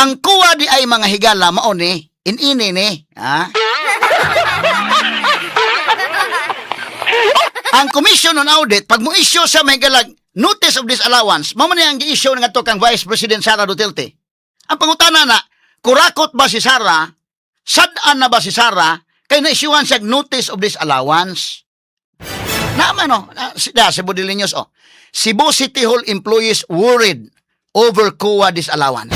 Ang COA diay, mga higala, mao ni inini ni, ha? Ang Commission on Audit, pag mo issue sa mga higala notice of disallowance, mao man ni ang gi-issue nga kang Vice President Sara Duterte. Ang pangutana na, kurakot ba si Sara? Sad-an na ba si Sara? Kay na-issuean siya notice of disallowance. Naman no, na, si, na, Cebu Daily News, oh. Cebu City Hall employees worried over COA disallowance.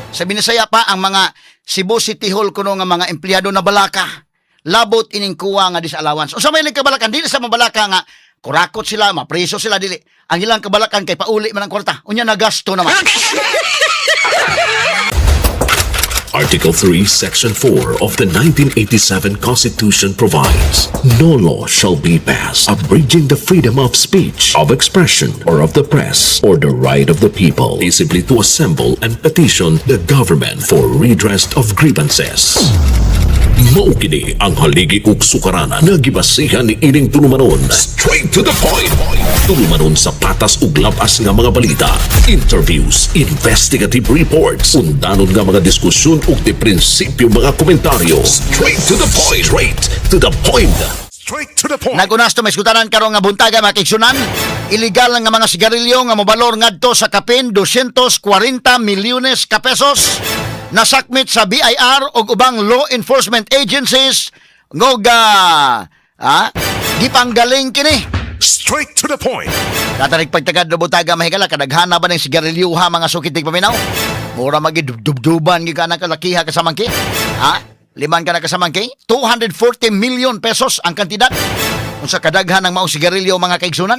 Sa Binisaya pa, ang mga Cebu City Hall kuno nga mga empleyado na balaka. Labot ining COA nga disallowance. Unsa may ilang kabalakan? Dili sa mabalaka nga kurakot sila, mapreso sila, dili. Ang ilang kabalakan kay pauli man ang kwarta. Unya nagasto naman. Article 3, Section 4 of the 1987 Constitution provides, "No law shall be passed abridging the freedom of speech, of expression, or of the press, or the right of the people peaceably to assemble and petition the government for redress of grievances." Mao kini ang haligi ug sukaranan nga gibasihan ni ining tulumanon. Straight to the point. Tulumanon sa patas ug labas nga mga balita, interviews, investigative reports, undanon nga mga diskusyon ug di prinsipyo mga komentaryo. Straight to the point. Straight to the point. Straight to the point. Nagunas to may iskutanan karon nga buntaga, mga kaigsunan. Illegal nga mga sigarilyo nga mobalor ngadto sa kapin 240 milyones ka pesos nasakmit sa BIR ug ubang law enforcement agencies ngog gipanggaling kini. Straight to the point. Katarik pagtagad butaga, mahigala, kadaghana ba ng sigarilyo ha, mga sukit paminaw? Mura magi dubduban gyud ka na kalakiha kasamangki. Ha? Liman ka na kasamangki? 240 million pesos ang kantidad. Unsa kadaghan ng maong sigarilyo, mga kaigsunan?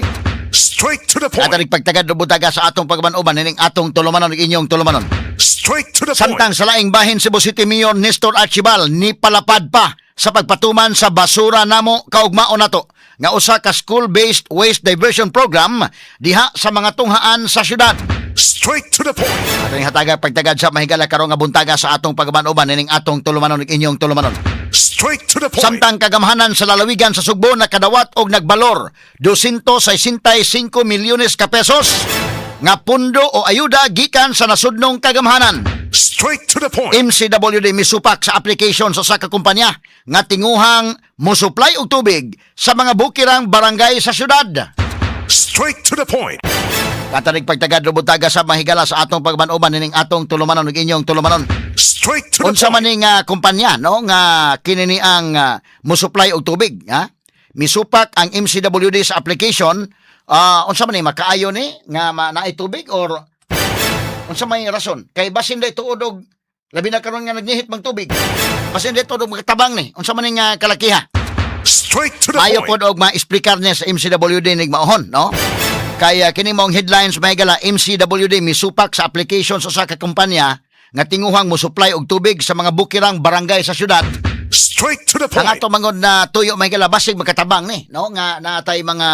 Straight to the point. Katarik pagtagad butaga sa atong pagman-uban nining atong tulumanon ug inyong tulumanon. Straight to the point. Samtang sa laing bahin, Cebu City Mayor Nestor Archival ni palapad pa sa pagpatuman sa Basura Namo Kaugmaon Nato nga usa ka school-based waste diversion program diha sa mga tunghaan sa syudad. Straight to the point. Atong hataga pagtagad sa mahigala karon nga buntaga sa atong pagman-uban nining atong tulumanon ug inyong tulumanon. Straight to the point. Samtang kagamhanan sa lalawigan sa Sugbo nakadawat og nagbalor 265 milyones ka pesos nga pundo o ayuda gikan sa nasudnong kagamhanan. Straight to the point. MCWD misupak sa application sa usa ka kumpanya nga tinguhang mosupply og tubig sa mga bukirang barangay sa syudad. Straight to the point. Katarig pagtagad lubutaga sa mahigala sa atong pagman-uban nining atong tulumanon ug inyong tulumanon. Straight to the Unsa man point. ni nga kumpanya no nga kini ni ang mosupply og tubig, ha? Misupak ang MCWD sa application, unsa man ni makaayo ni nga naay tubig or unsa may rason? Kay basin day tuod og labi na karon nga nagnihit mang tubig. Basin day tuod og makatabang ni. Unsa man ni nga kalakiha? Straight to the Ayo point. pod og ma-explicar niya sa MCWD nig maohon, no? Kaya kini mong headlines may gala, MCWD misupak sa application sa usa ka kumpanya nga tinguhang mo-supply og tubig sa mga bukirang barangay sa syudad. Straight to the Ang point. ato mangod na tuyo may gala, basig makatabang ni, no? Nga natay mga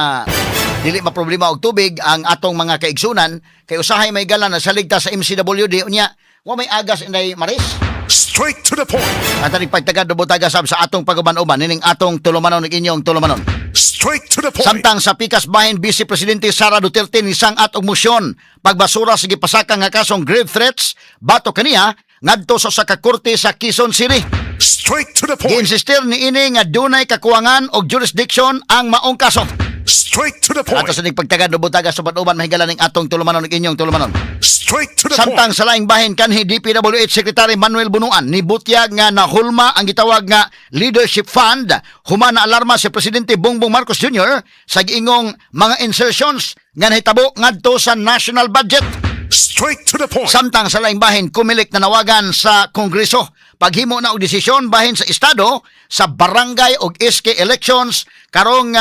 dili maproblema og tubig ang atong mga kaigsunan kay usahay may gala na saligta sa MCWD unya wa may agas, Inday Maris. Straight to the point. Ang tanig pagtagad butaga sab sa atong pag-uban-uban nining atong tulumanon ug inyong tulumanon. Straight to the point. Samtang sa pikas bahin, Vice Presidente Sara Duterte nisang-at og mosyon pagbasura sa gipasaka nga kasong grave threats batok kaniya ngadto sa usa ka korte sa Quezon City. Straight to the point. Giinsistir ni ini nga dunay kakuwangan og jurisdiction ang maong kaso. Straight to the point. Ato sa pagtagad butaga sa uban mahigala ning atong tulumanon ug inyong tulumanon. Straight to the Samtang point. sa laing bahin, kanhi DPWH Secretary Manuel Bunuan nibutyag nga nahulma ang gitawag nga Leadership Fund human na alarma si Presidente Bongbong Marcos Jr. sa giingong mga insertions nga nahitabo ngadto sa national budget. Straight to the point. Samtang sa laing bahin, Comelec nanawagan sa Kongreso paghimo na og desisyon bahin sa estado sa barangay og SK elections karong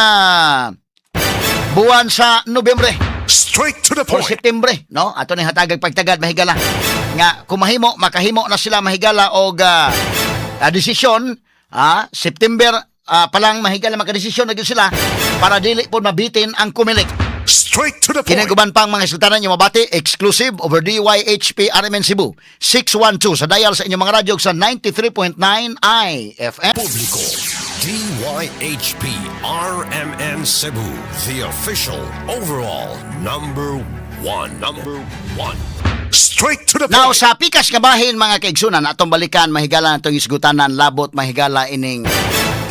buwan sa Nobyembre Straight to the or point. Septembre, no? Ato ning hatagag pagtagad mahigala nga kung mahimo makahimo na sila mahigala og desisyon September pa lang mahigala, makadesisyon na gyud sila para dili po mabitin ang Comelec. Straight to the point. Kini uban pang mga isultanan nyo mabati exclusive over DYHP RMN Cebu 612 sa dial sa inyong mga radyo sa 93.9 IFM. Publiko. DYHP RMN Cebu, the official overall number One. Number one. Straight to the Now point. sa pikas nga bahin, mga kaigsunan, atong balikan, mahigala, natong isgutanan labot, mahigala, ining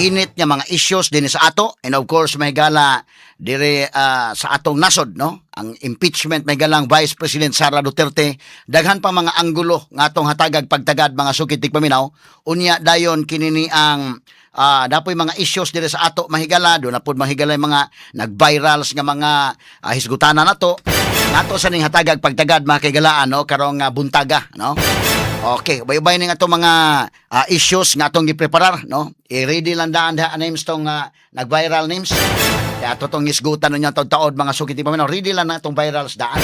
init nga mga issues dinhi sa ato and of course, mahigala, dire sa atong nasod, no, ang impeachment, mahigalang Vice President Sara Duterte. Daghan pa mga anggulo nga atong hatagag pagtagad, mga sukit tigpaminaw. Unya dayon kini ni ang dapoy mga issues dire sa ato, mahigala. Do na pud, mahigala, yung mga nag-virals nga mga hisgutanan nato nato sa ning hatagag pagtagad, mga kaigalaan, no, karong buntaga, no. Okay, ubay-ubay ning atong mga issues nga atong gipreparar, no. I-ready lang daan da names tong nag-viral names. Kaya ato tong isgutan ninyo taod-taod, mga sukit paminaw. Ready lang na atong virals daan.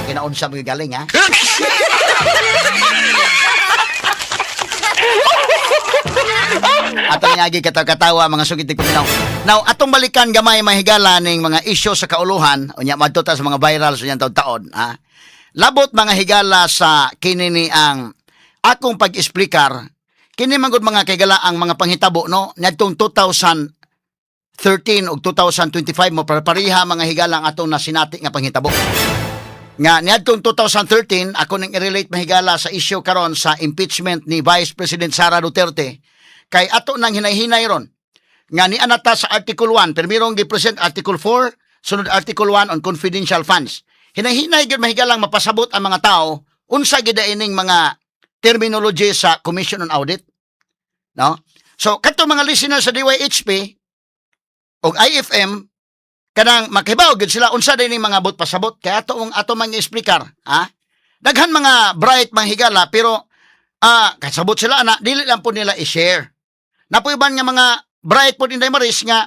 Kinaunsa mo galing ha. Atong yagi katawa-katawa, mga sukit paminaw. Now, atong balikan gamay, mahigala, ning mga issue sa kauluhan, unya madto ta sa mga viral sa taod-taod, ha. Labot, mga higala, sa kini ni ang akong pag-esplikar, kini man gud, mga kagala, ang mga panghitabo, no, niadtong 2013 ug 2025 mo pareha, mga higala, ang atong nasinati nga panghitabo. Nga niadtong 2013, ako nang i-relate, mahigala, sa issue karon sa impeachment ni Vice President Sara Duterte kay ato nang hinay-hinay ron nga ni anata sa Article 1, pero mirong gi-present Article 4, sunod Article 1 on confidential funds. Hinay-hinay gyud, mahigalang, mapasabot ang mga tao unsa gid ining mga terminology sa Commission on Audit, no. So kadto mga listeners sa DYHP og IFM, kanang makibaw gyud sila unsa din ning mga bot pasabot kay ato ang ato mang i-explikar, ha. Daghan mga bright, mga higala, pero kasabot sila ana, dili lang po nila i-share. Napoy uban nga mga bright po din Maris nga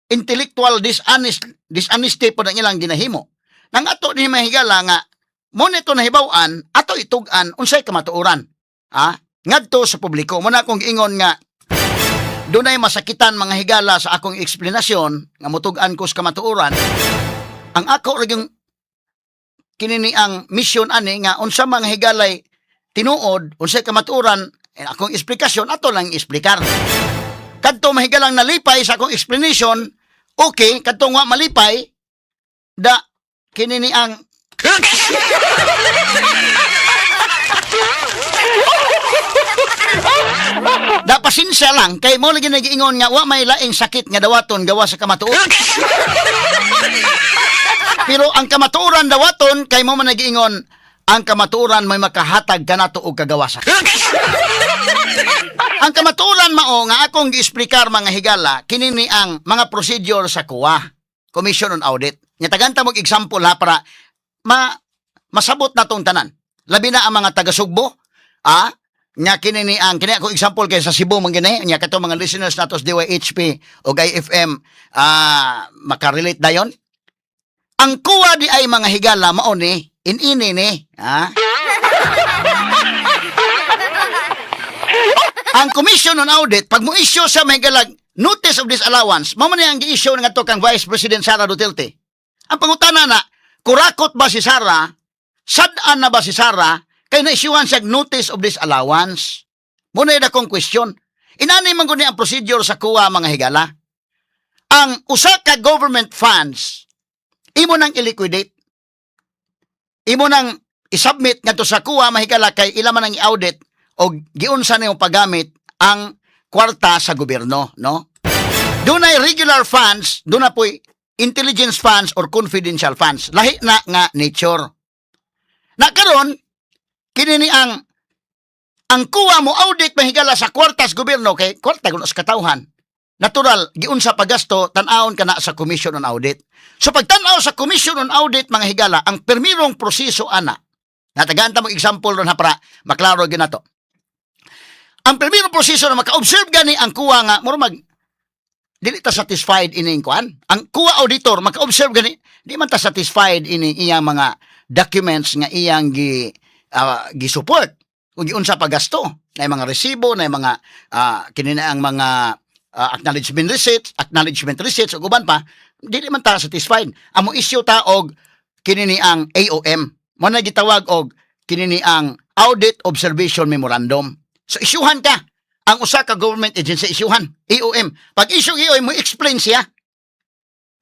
intellectual dishonesty po ang ilang ginahimo. Nang ato ni mahigala nga mo nito nahibaw-an, ato itug-an unsay kamatuoran. Ha? Ngadto sa publiko. Mo na akong giingon nga dunay masakitan, mga higala, sa akong eksplanasyon nga mutug-an ko sa kamatuoran. Ang ako ra yung kini ni ang mission ani nga unsa, mga higalay, tinuod, unsay kamatuoran, eh, akong eksplikasyon ato lang eksplikar. Kadto mahigalang nalipay sa akong explanation, okay. Kadto nga malipay, da kini ni ang da pasensya lang kay mo lagi nagiingon nga wa may laing sakit nga dawaton gawa sa kamatuoran. Pero ang kamatuoran dawaton kay mo man nagiingon ang kamatuoran may makahatag kanato og kagawasan. Ang kamatuoran mao nga akong giesplikar, mga higala, kini ni ang mga procedure sa COA, Commission on Audit. Nya tagaanta mo example ha para masabot na tong tanan. Labi na ang mga taga Sugbo, nya kini ni ang kini ako example kay sa Cebu man gini, nya kato mga listeners nato sa DYHP o IFM makarelate dayon. Ang COA di ay, mga higala, mao ni inini ni, ha? Ang Commission on Audit, pag mo issue sa may galag notice of disallowance, mao man ang gi-issue nga kang Vice President Sara Duterte. Ang pangutana na, kurakot ba si Sara? Sad-an na ba si Sara? Kay na-issuean siya notice of disallowance. Muna yun akong question. Inani man gud ni ang procedure sa COA, mga higala. Ang usa ka government funds, imo nang i-liquidate. Imo nang isubmit ngadto sa COA, mahigala, kay ila man ang i-audit o giunsa niyong paggamit ang kwarta sa gobyerno, no? Dunay regular funds, doon na po'y intelligence funds or confidential funds. Lahi na nga nature. Na karon, kini ni ang COA mo audit, mahigala, sa kwartas gobyerno kay kwarta kuno sa katawhan. Natural, giunsa pagasto, tan-awon kana sa Commission on Audit. So pagtan-aw sa Commission on Audit, mga higala, ang permirong proseso ana. Natagaan ta mo example ron ha para maklaro gyud nato. Ang permirong proseso na maka-observe gani ang COA nga mura mag dili ta satisfied ining kuan. Ang COA auditor maka-observe gani di man ta satisfied ini iyang mga documents nga iyang gi support kung giunsa pagasto na mga resibo, na mga kini na ang mga acknowledgement receipts ug uban pa, dili man ta satisfied. Amo issue ta og kini ni ang AOM. Mo na gitawag og kini ni ang Audit Observation Memorandum. So isyuhan ka ang usa ka government agency, isyuhan AOM. Pag issue AOM, mo explain siya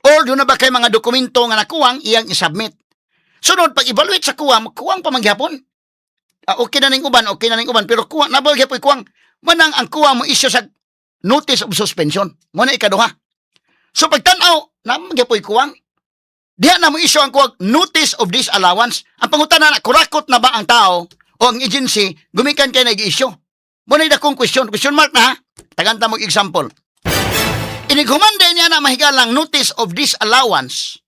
or doon na ba kay mga dokumento nga nakuwang iyang isubmit. Sunod, pag evaluate sa kuwa, kuwang pa man gyapon. Ah, okay na ning uban, okay na ning uban, pero kuwang, naa ba gyapon kuwang. Manang ang kuwa mo issue sa notice of suspension. Mo na ikaduha. So pagtan-aw, naa man gyapon kuwang. Diha na mo issue ang kuwag notice of disallowance. Ang pangutana na, kurakot na ba ang tao o ang agency gumikan kay nag-issue? Mo na dakong question, question mark na ha. Tagaanta mo example. Inig human niya na mahigalang notice of disallowance,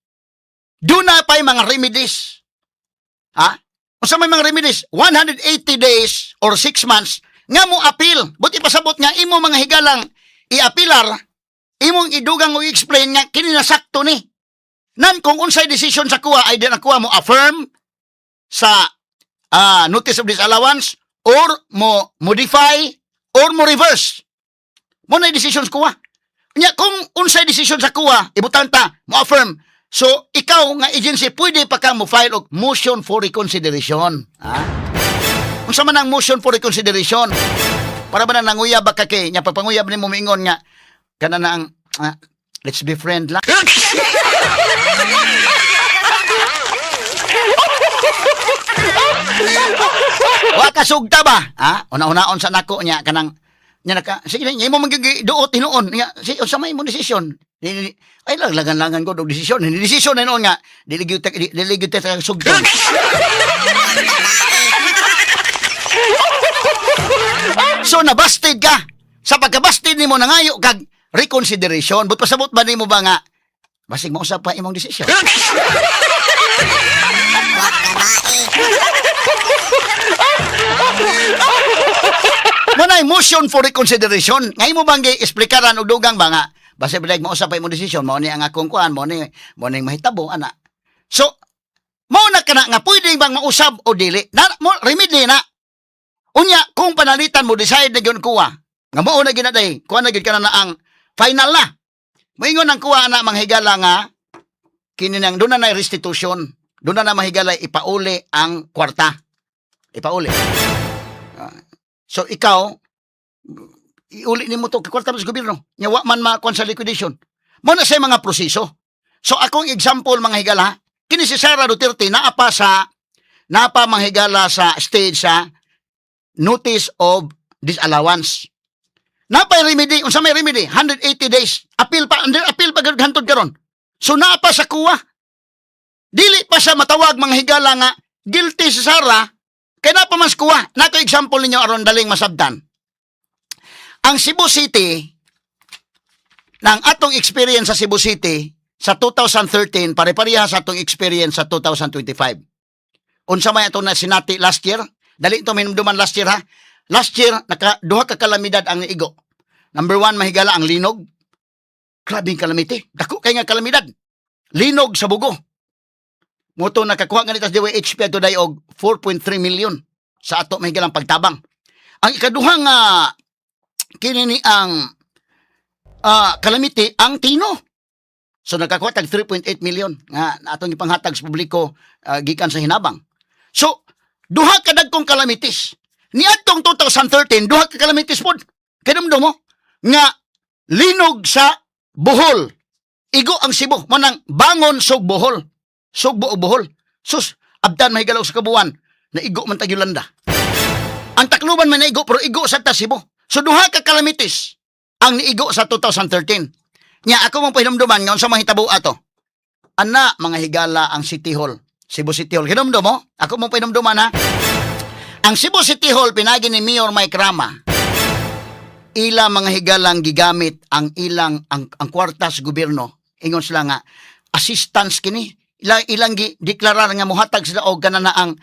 duna pa'y mga remedies. Ha? Unsa may mga remedies? 180 days or 6 months nga mo appeal. Buot ipasabot nga imo mga higalang i-apilar, imong idugang o i-explain nga kini nasakto ni. Nan kung unsay decision sa kuha ay di na kuha mo affirm sa notice of disallowance or mo modify or mo reverse. Mo na decision sa kuha. Nya kung unsay decision sa kuha, ibutang ta mo affirm. So ikaw nga agency pwede pa ka mo file og motion for reconsideration. Ha? Unsa man ang motion for reconsideration? Para ba na nanguyab ba ka kay nya pagpanguyab nimo moingon nga kana na ang let's be friend lang. Wa ka sugta ba? Ha? Una-unaon sa nako niya kanang nya naka sige na imo man gyud duot hinuon nya si unsa may imong desisyon? Ay laglagan-langan ko og desisyon. Ni desisyon na hinuon nga dili gyud ta sugton. So nabasted ka. Sa pagkabasted nimo nangayo kag reconsideration. But pasabot ba nimo ba nga basig mausab pa imong desisyon? Wa ka bae. Mo na motion for reconsideration. Ngay mo bang gi-explikaran og dugang ba nga basta bilag mausab pa imong desisyon, mao ni ang akong kuan, mao ni mahitabo ana. So mao na kana nga pwede bang mausab o dili? Na mo remedy na. Unya kung panalitan mo decide na gyud kuha nga mao na gyud na day, kuha na gyud kana na ang final na. Moingon ang kuha na manghigala nga kini nang doon na restitution. Doon na mahigala ipauli ang kwarta. Ipauli. So ikaw iuli nimo to kay kwarta sa gobyerno. Nya wa man makuan sa liquidation. Mo na sa mga proseso. So akong example, mga higala, kini si Sara Duterte naa pa, mga higala, sa stage sa notice of disallowance. Naa pay remedy, unsa may remedy? 180 days. Appeal pa, under appeal pa gud hantod karon. So naa pa sa kuwa. Dili pa siya matawag, mga higala, nga guilty si Sara kay naa pa mas kuwa. Nato example ninyo aron daling masabtan. Ang Cebu City, ng atong experience sa Cebu City sa 2013, pare-pareha sa atong experience sa 2025. Unsa may atong na sinati last year? Dali ito minumduman last year ha. Last year, naka, duha ka kalamidad ang niigo. Number one, mahigala, ang linog. Grabe ang calamity. Dako kay nga kalamidad. Linog sa Bogo. Moto nakakuha nga sa DYHP ato day og 4.3 million sa ato mahigalang pagtabang. Ang ikaduha nga kini ni ang calamity ang Tino. So nakakuha tag 3.8 million nga atong ipanghatag sa publiko gikan sa hinabang. So duha ka dagkong calamities. Niadtong 2013 duha ka calamities pod. Kinumdum mo nga linog sa Bohol. Igo ang Cebu mo nang bangon sug Bohol. Sugbo o Bohol. Sus, abdan mahigalaw sa kabuan na igo man tag Yolanda. Ang Tacloban man naigo pero igo sa ta Cebu. So duha ka calamities ang niigo sa 2013. Nya ako mong pahinumduman nga unsa mahitabo ato. Ana, mga higala, ang City Hall. Cebu City Hall. Hinumdum mo? Ako mong pahinumduman ha. Ang Cebu City Hall pinagi ni Mayor Mike Rama. Ila mga higalang gigamit ang ilang ang kwarta sa gobyerno. Ingon sila nga assistance kini. Ilang gi deklarar nga mohatag sila og kana na ang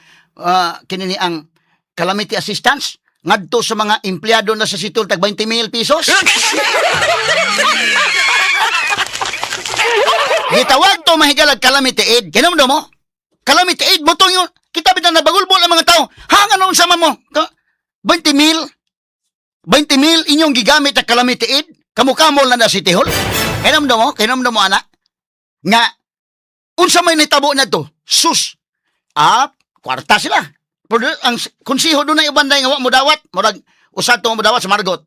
kini ni ang calamity assistance ngadto sa mga empleyado na sa City Hall tag 20 mil pesos. Gitawag to mahigalag calamity aid. Kinumdo mo? Calamity aid mo yun. Kita bitaw nabagulbol ang mga tao. Ha, ano unsa man mo? 20 mil? 20 mil inyong gigamit ang calamity aid? Kamukamol na na City Hall? Kinumdo mo? Kinumdo mo, ana? Nga, unsa may nitabo na to? Sus! Ah, kwarta sila. Pero ang konseho doon na ibanday nga wa mo dawat. Murag, usad to mo dawat sa Margot.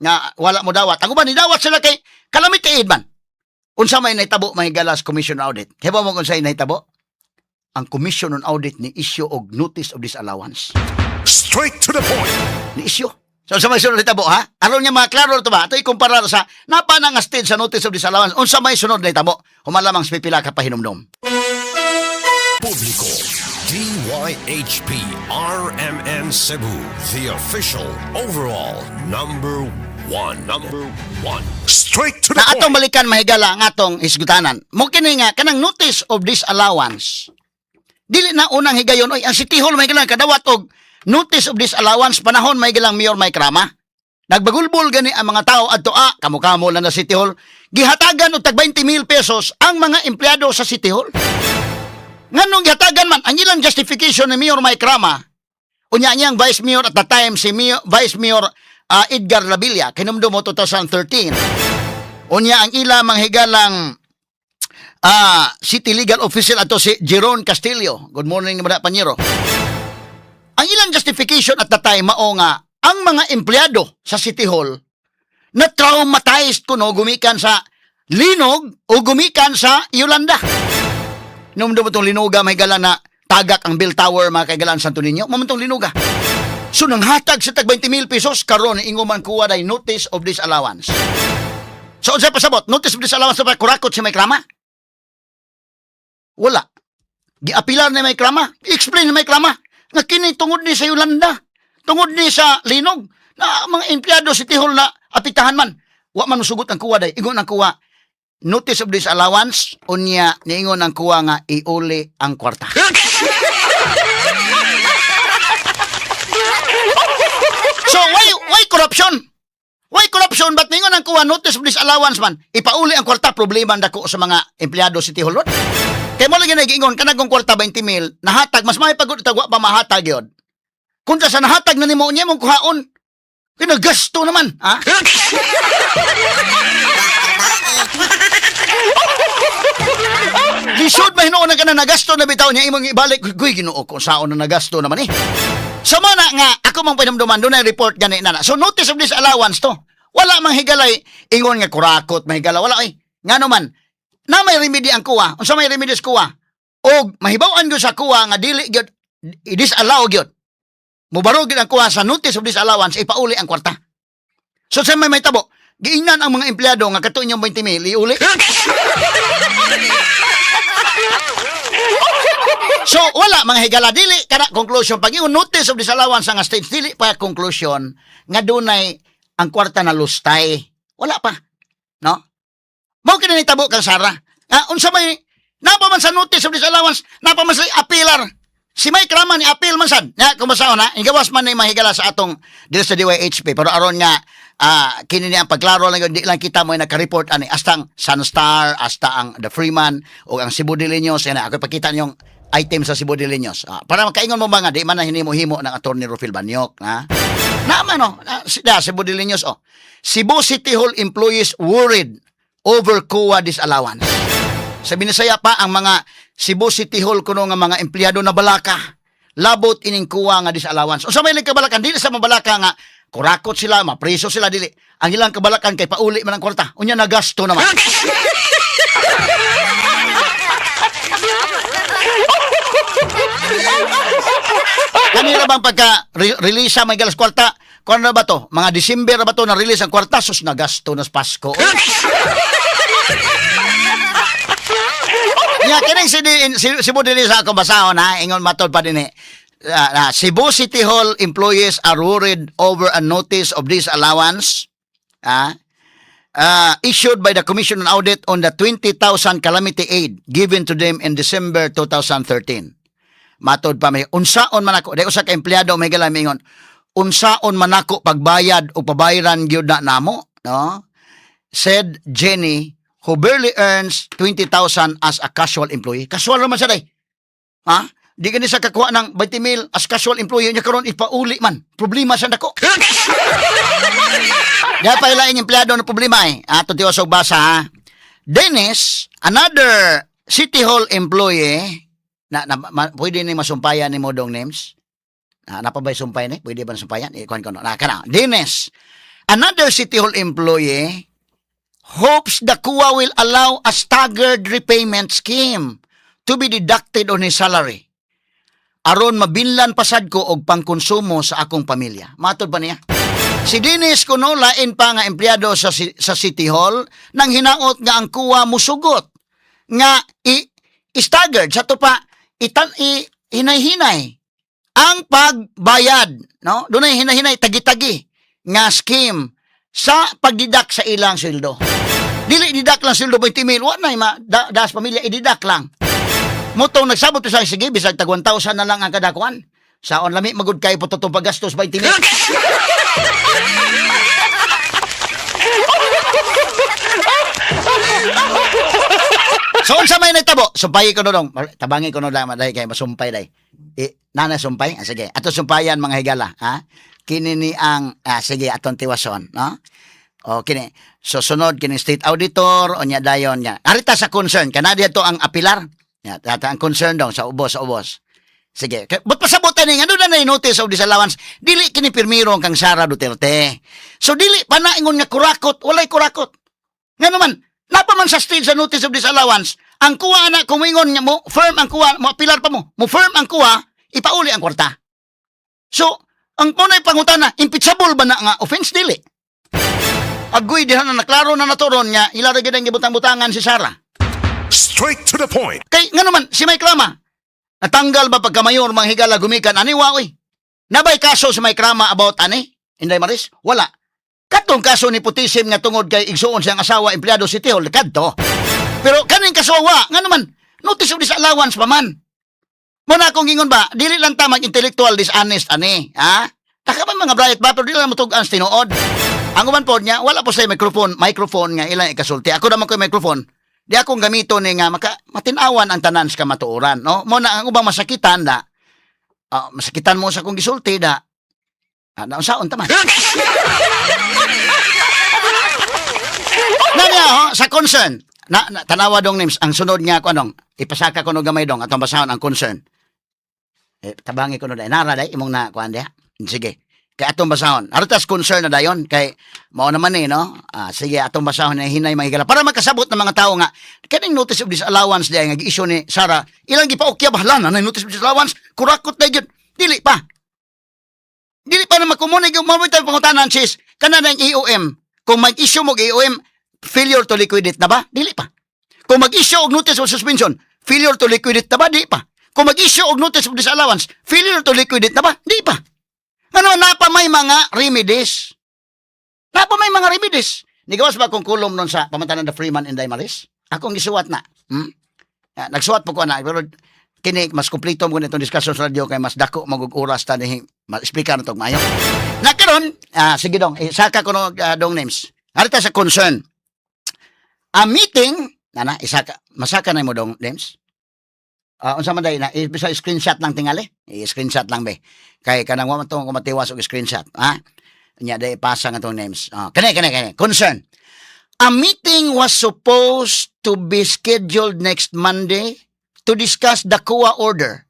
Nga, wala mo dawat. Ang uban, nidawat sila kay calamity aid man. Unsa may nahitabo, mahigala, sa Commission Audit? Kaya ba mo kung sa'yo nahitabo? Ang Commission on Audit ni issue og notice of disallowance. Straight to the point. Ni issue. So sa may sunod nitabo, ha? Aron niya mga klaro to ba? Ato ikumpara sa napa na nga stage sa notice of disallowance. Unsa may sunod nitabo? Human lamang sa pipila ka pahinumdom. Publiko. DYHP RMN Cebu, the official overall number one. Number one. Straight to the Na atong point. balikan, mahigala, ang atong hisgutanan. Mo kini nga kanang notice of disallowance. Dili na unang higayon oy, ang City Hall, mahigala, kadawat og notice of disallowance panahon, mahigalang, Mayor Mike Rama. Nagbagulbol gani ang mga tao adto a kamo-kamo lang na City Hall. Gihatagan og tag 20 mil pesos ang mga empleyado sa City Hall. Nganong gihatagan man? Ang ilang justification ni Mayor Mike Rama, unya niyang Vice Mayor at the time, si Vice Mayor Edgar Labilla, kinumdum mo 2013. Unya ang ila manghigalang City Legal Officer ato si Jeron Castillo. Good morning mga panyero. Ang ilang justification at the time mao nga ang mga empleyado sa City Hall na traumatized kuno gumikan sa linog o gumikan sa Yolanda. Nung itong linuga, may gala na tagak ang bell tower, mga kaigalan, Santo Niño, mamantong linuga. So nang hatag sa tag 20 mil pesos karon, ingon man kuha day notice of disallowance. So unsay pasabot? Notice of disallowance pa kurakot si Mike Rama? Wala. Giapilar ni Mike Rama, i-explain ni Mike Rama nga kini tungod ni sa Yolanda, tungod ni sa linog na ang mga empleyado City Hall na apitahan man. Wa man musugot ang COA day. Ingon ang COA, notice of disallowance, unya niingon ang COA nga iuli ang kwarta. So why corruption? Why corruption? But ningon ang COA, notice of disallowance man, ipauli ang kwarta, problema ang dako sa mga empleyado City Hall. Lord. Kay mo lagi nag-ingon kanang kung kwarta 20 mil nahatag, mas may pagod tagwa pa mahatag yun. Kung sa nahatag na nimo niya mong kuhaon. Kinagasto naman, ha? Lisod ba hinuon ka na nagasto na bitaw niya imong ibalik. Guy, Ginoo ko, saon na nagasto naman eh. So mana nga, ako mang pinamduman, doon ay report gani na. So notice of disallowance to. Wala mang higalay, ingon nga kurakot, mahigala. Wala ay. Nga naman, na may remedy ang COA. Unsa may remedy sa COA? Og mahibaw-an gyud sa COA nga dili gyud i-disallow gyud. Mubaro gyud ang COA sa notice of disallowance, ipauli ang kwarta. So sa may tabo, giingnan ang mga empleyado nga kato inyong 20 mil, iuli. So wala, mga higala, dili kana conclusion pag yung notice of disallowance nga stage, dili pa conclusion nga dunay ang kwarta na lustay. Wala pa. No? Mao kini nitabo kang Sara. Nga unsa may napa man sa notice of disallowance, napa man sa appealer. Si Mike Rama ni appeal man sad. Nya kung basahon ha, igawas man ni mahigala sa atong diri sa DYHP, pero aron nga kini niya ang pagklaro lang yun, di lang kita mo naka-report ani hasta ang Sunstar, hasta ang The Freeman o ang Cebu Daily News. Yan, ako ipakita niyong item sa Cebu Daily News. Para makaingon mo ba nga di man na hinimo-himo ng Attorney Rufil Banyok, ha? Naman no, na, Cebu Daily News oh. Cebu City Hall employees worried over COA disallowance. Sa Binisaya pa, ang mga Cebu City Hall kuno nga mga empleyado na balaka labot ining COA nga disallowance. Unsa may ilang kabalakan? Dili sa mabalaka nga kurakot sila, mapreso sila, dili. Ang ilang kabalakan kay pauli man ang kwarta. Unya nagasto naman. Kanila bang pagka release sa may galas kwarta? Kung ano ba to? Mga December na ba to na release ang kwarta? Sus, nagasto na sa Pasko. Nya kining si Cebu dinhi sa akong basahon ha, ingon matod pa dinhi. Cebu City Hall employees are worried over a notice of disallowance issued by the Commission on Audit on the 20,000 calamity aid given to them in December 2013. Matod pa may unsaon man ako, dahil usa ka empleyado may gala mingon, unsaon man ako pagbayad o pabayaran gyud na namo, no? Said Jenny, who barely earns 20,000 as a casual employee. Casual naman siya day. Ha? Di gani sa kakuha ng 20 mil as casual employee niya, karon ipauli man. Problema siya dako. Di pa ilaing empleyado na problema eh. Ato tiwas og basa ha. Dennis, another City Hall employee, na pwede ni masumpayan ni mo dong names? Na, napa ba'y sumpay ni? Pwede ba sumpayan? Ikuan ko no. Na, kana. Dennis, another City Hall employee, hopes the COA will allow a staggered repayment scheme. to be deducted on his salary aron mabinlan pasad ko og pangkonsumo sa akong pamilya." Matod pa niya. Si Dennis kuno, lain pa nga empleyado sa City Hall, nang hinaot nga ang COA musugot nga i staggered sa to pa itan i hinay-hinay ang pagbayad, no? Dunay hinay-hinay, tagi-tagi nga scheme sa pagdidak sa ilang sweldo. Dili didak lang sweldo 20 mil, wa na ma da, das pamilya, ididak lang. Mutong nagsabot sa, sige, bisag tag 1,000 na lang ang kada kuan. Saon lami magud kay po totong paggastos 20 mil. So unsa may nagtabo? Sumpayi ko no dong. Tabangi ko no lang maday kay masumpay day. Eh, nana sumpay? Ah, sige. Ato sumpayan, mga higala, ha? Kini ni ang sige, atong tiwason, no? O kini. So sunod kini state auditor unya dayon nya. Arita sa concern kana to ang apilar. Ya, tata ang concern dong sa ubos, sa ubos. Sige. But pasabutan ni nga doon na notice of disallowance. Dili kini pirmiro kang Sara Duterte. So dili pa na ingon nga kurakot, walay kurakot. Nga naman, napaman sa stage sa notice of disallowance, ang COA na kumingon nga mo, firm ang COA, mo apilar pa mo firm ang COA, ipauli ang kwarta. So, ang punay pangutana, impeachable ba na nga offense? Dili? Agoy, diha na naklaro na naturon nga ila ra gid ang gibutang-butangan si Sara. Straight to the point. Kay nga naman, si Mike Rama, natanggal ba pagka-mayor, mga higala, gumikan ani wa oy? Nabay kaso si Mike Rama about ani? Inday Maris? Wala. Katong kaso ni nepotism nga tungod kay igsuon siyang asawa empleyado City Hall kadto. Pero kaning kaso wa, nga naman, notice of disallowance pa man. Mo na akong ingon ba, dili lang ta mag-intellectual dishonest ani, ha? Taka man mga bright ba, pero dili lang motug-an sa tinuod. Ang uban po niya, wala po sa microphone, microphone nga ilang ikasulti. Ako naman ko microphone. Di akong gamito ni nga maka, matinawan ang tanan sa kamatuoran, no? Mo na ang ubang masakitan da. Masakitan mo sa akong gisulti da. Ah, naunsaon ta man. Na niya, ho, sa concern. Na tanawa dong names, ang sunod nga ko anong, ipasaka ko no gamay dong, atong basahon ang concern. Eh, tabangi ko no dai. Nara dai, imong na kuan diha. Sige. Kay atong basahon. Artas concern na dayon kay mao naman eh, no? Ah, sige, atong basahon na hinay, mga higala para makasabot ng mga tao nga kaning notice of disallowance diay nga gi-issue ni Sara, ilang gipaokya bahala na notice of disallowance, kurakot na gyud. Dili pa. Dili pa na makumunig yung mga tayo pangutanan sis kana ng EOM. Kung mag-issue mo og EOM, failure to liquidate na ba? Dili pa. Kung mag-issue og notice of suspension, failure to liquidate na ba? Di pa. Kung mag-issue og notice of disallowance, failure to liquidate na ba? Di pa. Ano, napa may mga remedies. Napa may mga remedies. Nigawas ba kung kulom nun sa pamantanan the Freeman and Maris? Akong gisuwat na. Ah, nagsuwat po ko na. Pero kini mas kumpleto mo nitong discussion sa radyo kay mas dako magug oras ta ni ma-explica na to maayo. Na karon, sige dong, eh, saka ko no, dong names. Harita sa concern. A meeting, nana, isaka, masaka na mo dong names. Unsa man day na, bisa screenshot lang tingali. I-screenshot lang be. Kay kanang wa man to kumatiwas og screenshot, ha? Nya day ipasa nga tong names. Ah, kani kani kani. Concern. A meeting was supposed to be scheduled next Monday to discuss the COA order.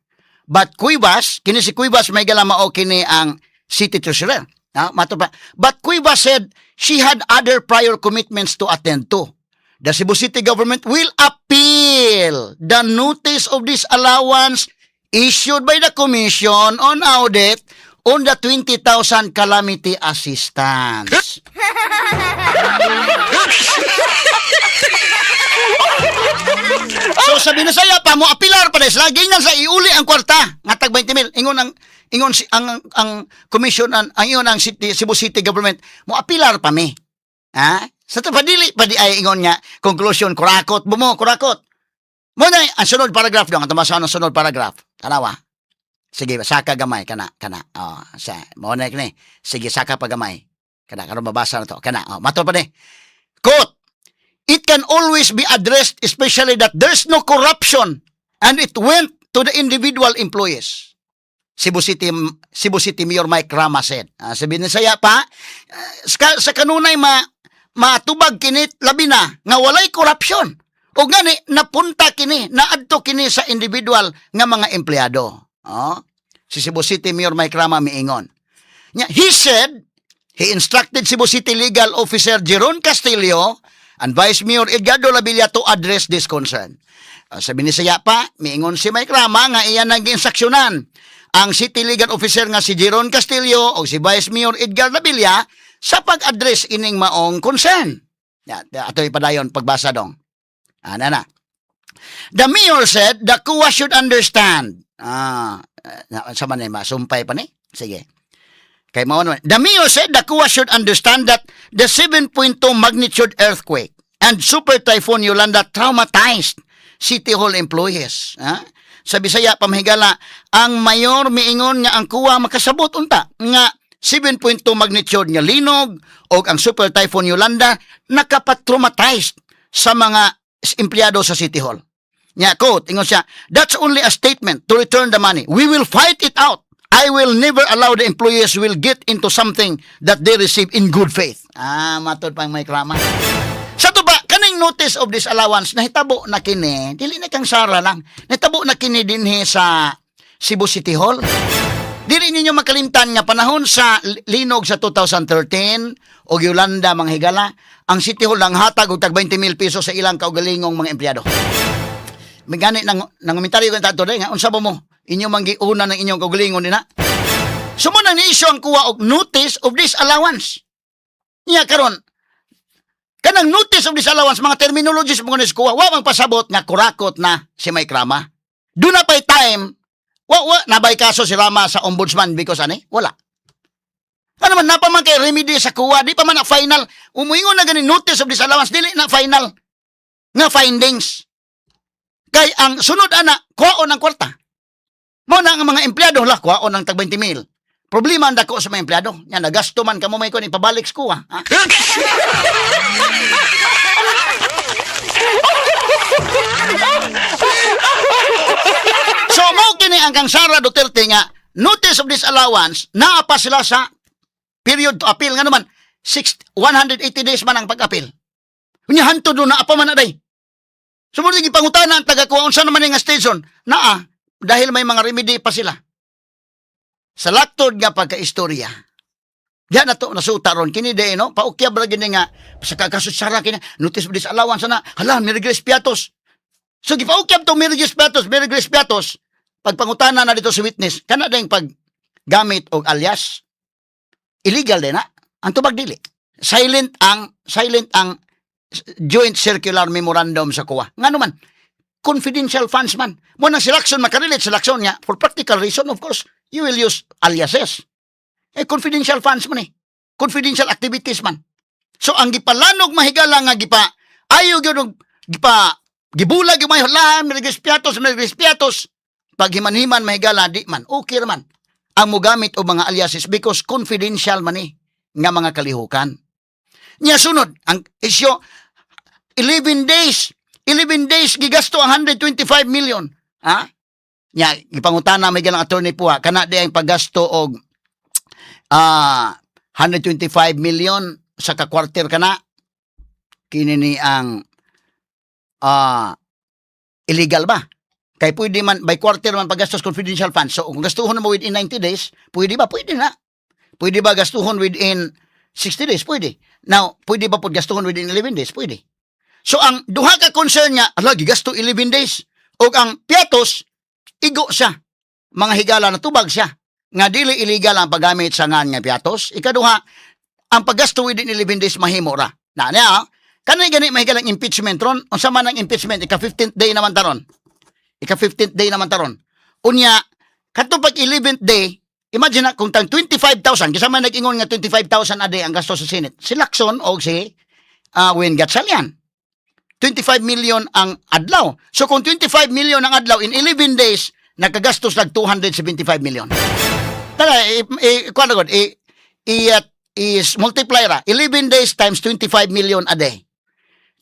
But Cuevas, kini si Cuevas may mao kini ang city treasurer. Ha, mato pa. But Cuevas said she had other prior commitments to attend to. The Cebu City government will appeal the notice of disallowance issued by the Commission on Audit on the 20,000 calamity assistance. So sa Binasaya pa mo apilar pa sila ginan sa iuli ang kwarta nga tag 20 mil. Ingon ang ingon si, ang commission ang ingon ang city, Cebu City government mo apilar pa mi. Ha? Sa to padili pa di ay ingon nga conclusion kurakot bumo kurakot. Mo na ang sunod paragraph dong, ang tumasahan ang sunod paragraph. Tanawa. Sige, saka gamay kana kana. Oh, sa mo na kini. Sige, saka pa gamay. Kana karon mabasa na to. Kana. Oh, mato pa ni. Quote, "It can always be addressed, especially that there's no corruption and it went to the individual employees," Cebu City Mayor Mike Rama said. Sabi ni saya pa, sa kanunay ma matubag kini labi na nga walay corruption. O gani napunta kini, naadto kini sa individual nga mga empleyado. Oh, si Cebu City Mayor Mike Rama miingon. Nya, he said he instructed Cebu City Legal Officer Jeron Castillo and Vice Mayor Edgardo Labilla to address this concern. Sa Binisaya pa, miingon si Mike Rama nga iyan ang giinstruksyonan ang City Legal Officer nga si Jeron Castillo o si Vice Mayor Edgar Labilla sa pag-address ining maong concern. Ya, ato ipadayon pagbasa dong. Ana na. The mayor said the COA should understand. Sa man ni masumpay pa ni? Sige. Kay mao naman. The mayor said the COA should understand that the 7.2 magnitude earthquake and super typhoon Yolanda traumatized City Hall employees. Ha? Sa Bisaya pamahigala, ang mayor miingon nga ang COA makasabot unta nga 7.2 magnitude nga linog o ang super typhoon Yolanda nakapatraumatized sa mga empleyado sa City Hall. Nya quote, ingon siya, "That's only a statement to return the money. We will fight it out. I will never allow the employees will get into something that they receive in good faith." Matod pang may krama. Sa to ba, kaning notice of disallowance, nahitabo na kini, dili na kang Sara lang, nahitabo na kini dinhi sa Cebu City Hall. Dili ninyo makalimtan nga panahon sa linog sa 2013 o Yolanda, mga higala, ang City Hall lang hatag og tag 20 mil pesos sa ilang kaugalingong mga empleyado. May gani nang komentaryo ko tato nga unsa ba mo inyo man giuna ng inyong kaugalingon dinha. So mo nang ni-issue ang COA og notice of disallowance. Nya karon kanang notice of disallowance, mga terminologies mo ni sa COA, wa mang pasabot nga kurakot na si Mike Rama. Duna pay time, wa nabay kaso si Rama sa ombudsman because ani wala. Ano man, napa man kay remedy sa COA, di pa man na final. Umuingon na gani notice of disallowance, dili na final nga findings. Kay ang sunod ana, kuwaon ang kwarta. Mo na ang mga empleyado, lah, kuwaon ang tag 20 mil. Problema ang dako sa mga empleyado. Yan, nagasto man kamo may kuan ipabalik sa COA. Ha? So mo kini ang kang Sara Duterte nga notice of disallowance, naa pa sila sa period to appeal, nga naman 180 days man ang pag-appeal. Unya hantod do naa pa man na day. So mo gipangutana ang taga COA, unsa naman nga station naa dahil may mga remedy pa sila. Sa laktod nga pagkaistorya. Diyan na to nasuta ron kini de no, paukyab ra gini nga sa kakasusara kini notice of disallowance na, hala, Mary Grace Piatos. So gipaukyab to Mary Grace Piatos, Mary Grace Piatos, pagpangutana na dito sa witness, kana ding pag gamit og alias illegal din na. Ang tubag dili. Silent ang joint circular memorandum sa COA. Ngano man, confidential funds man. Mo nang si Lacson makarelate sa Lacson nga for practical reason, of course, you will use aliases. Eh confidential funds man eh. Confidential activities man. So ang gipalanog, mahigala, nga gipa ayo gyud og gipa gibulag yung may hala, Mary Grace Piatos, Mary Grace Piatos. Pag himan-himan, mahigala, di man okay ra man ang mogamit og mga aliases because confidential man eh nga mga kalihukan. Nya sunod, ang isyo 11 days, 11 days gigasto ang 125 million. Ha? Nya gipangutana may galang attorney po ha, kana di ang paggasto og 125 million sa ka quarter kana kini ni ang illegal ba? Kay pwede man by quarter man paggastos confidential funds. So kung gastuhon mo within 90 days, pwede ba? Pwede na. Pwede ba gastuhon within 60 days? Pwede. Now, pwede ba pud gastuhon within 11 days? Pwede. So ang duha ka concern niya, ala, gigasto 11 days. Og ang Piatos igo siya. Mga higala, natubag siya nga dili illegal ang paggamit sa ngan nga Piatos. Ikaduha, ang paggasto within 11 days mahimo ra. Na niya, kanay gani mahigala ang impeachment ron. Unsa man ang impeachment, ika 15th day naman taron. Ika 15th day naman taron. Unya, kadto pag 11th day, imagine na kung tang 25,000, kisa man nag-ingon nga 25,000 a day ang gasto sa Senate. Si Lacson o si Win Gatchalian. 25 million ang adlaw. So kung 25 million ang adlaw in 11 days, nakagastos lag 275 million. Tara, kuwan na gud, i is multiply ra. 11 days times 25 million a day.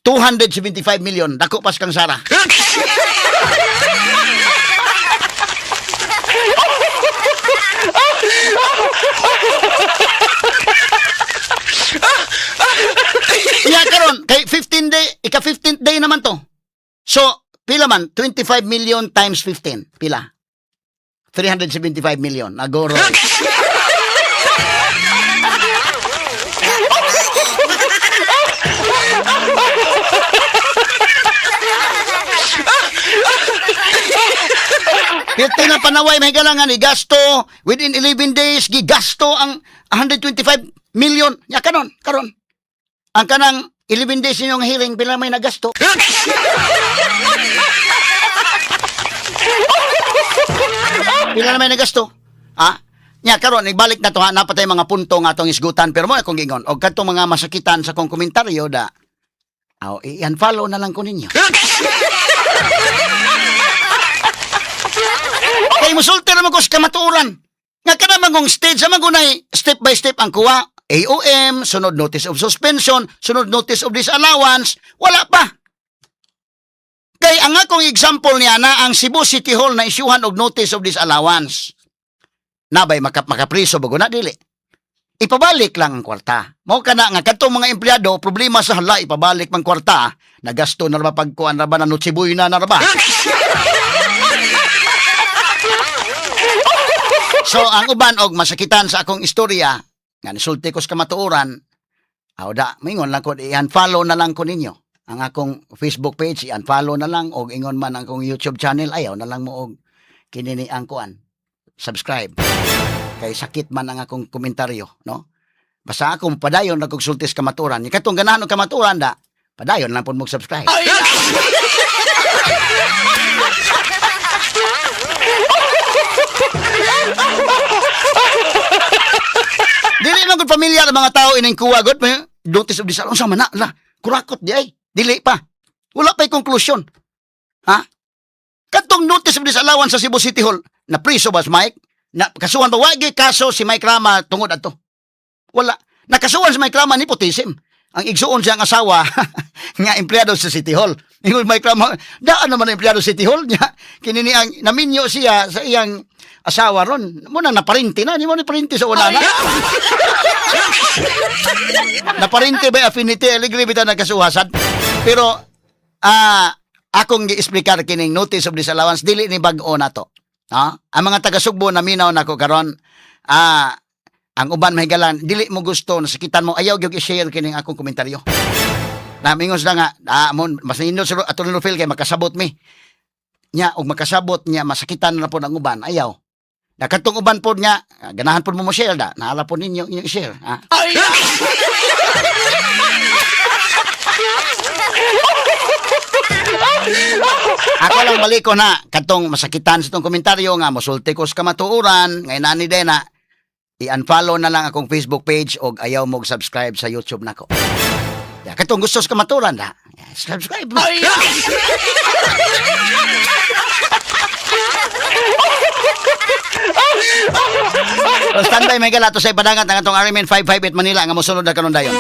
275 million. Dako pas kang Sara. Iya karon kay 15 day, ika 15th day naman to. So, pila man 25 million times 15, pila? 375 million. Agoro. Nga panaway, mahigala nga ni gasto within 11 days, gigasto ang 125 million. Ya kanon, karon. Ang kanang 11 days inyong hearing, pila may nagasto? Pila na may nagasto? Ha? Nya karon ibalik na to ha, napatay mga punto nga atong isgutan, pero mo akong gingon og kadtong mga masakitan sa akong komentaryo da. Aw, i-unfollow na lang ko ninyo. Kay musulti naman ko sa kamatuoran. Nga kada man kong stage, sa gunay step by step ang kuha. AOM, sunod notice of suspension, sunod notice of disallowance, wala pa. Kay ang akong example niya na ang Cebu City Hall na isyuhan og notice of disallowance. Nabay makapriso bago na dili. Ipabalik lang ang kwarta. Mao kana nga kadtong mga empleyado problema sa hala ipabalik man kwarta, nagasto na ra ba pagkuan ra ba na Noche na ra ba? So ang uban og masakitan sa akong istorya nga nisulti ko sa kamatuoran, aw da mingon lang ko, i-unfollow na lang ko ninyo. Ang akong Facebook page i-unfollow na lang og ingon man ang akong YouTube channel, ayaw na lang mo og kini ni ang kuan. Subscribe. Kay sakit man ang akong komentaryo, no? Basta ako padayon na kog sulti sa kamatuoran. Katong ganahan og kamatuoran da, padayon lang pud mo subscribe. Dili man gud pamilyar ang mga tao ining kuwa gud may notice of disallowance, unsa man na la kurakot di ay dili pa, wala pa'y konklusyon, ha? Katong notice of disallowance sa Cebu City Hall, na priso ba si Mike? Na kasuhan ba? Wagi kaso si Mike Rama tungod adto. Wala nakasuhan si Mike Rama, nepotism. Ang igsuon siyang asawa nga empleyado sa City Hall. Ingon Mike Rama, daan naman ang empleyado sa City Hall niya. Kini ni ang naminyo siya sa iyang asawa ron. Mo nang naparinti na, di mo ni parinti sa una na. Naparinti by affinity, aligre bitaw nagkasuhasan. Pero akong gi-explicar kining notice of disallowance dili ni bag-o na to. Ha? Ang mga taga Sugbo naminaw nako karon, ang uban mahigalan dili mo gusto nasakitan mo, ayaw gyud i-share kining akong komentaryo. Namingon sila nga mo mas nindot sa Atty. Rufil kay makasabot mi. Nya og makasabot niya masakitan na pod ang uban, ayaw. Na kadtong uban pod nga ganahan pod mo mo share da, naala pod ninyo inyong i-share, ha? Ako lang balik ko na kadtong masakitan sa itong komentaryo nga mosulti ko sa kamatuoran ngay nani din na i-unfollow na lang akong Facebook page og ayaw mo subscribe sa YouTube nako. Ya, katong gusto sa kamatuoran da, ya, subscribe mo. So, standby may galato sa ipadangat ang atong RMN 558 Manila nga mosunod na kanon dayon.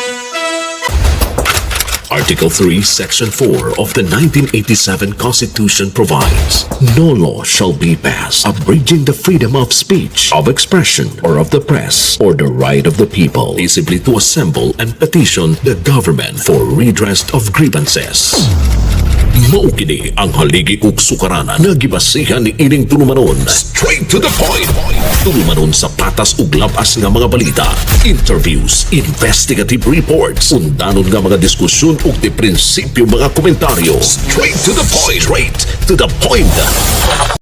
Article 3, Section 4 of the 1987 Constitution provides, "No law shall be passed abridging the freedom of speech, of expression, or of the press, or the right of the people peaceably to assemble and petition the government for redress of grievances." Mao kini ang haligi ug sukaranan nga gibasihan ni ining tulumanon. Straight to the point. Tulumanon sa patas ug labas nga mga balita, interviews, investigative reports, undanon nga mga diskusyon ug di prinsipyo mga komentaryo. Straight to the point. Straight to the point.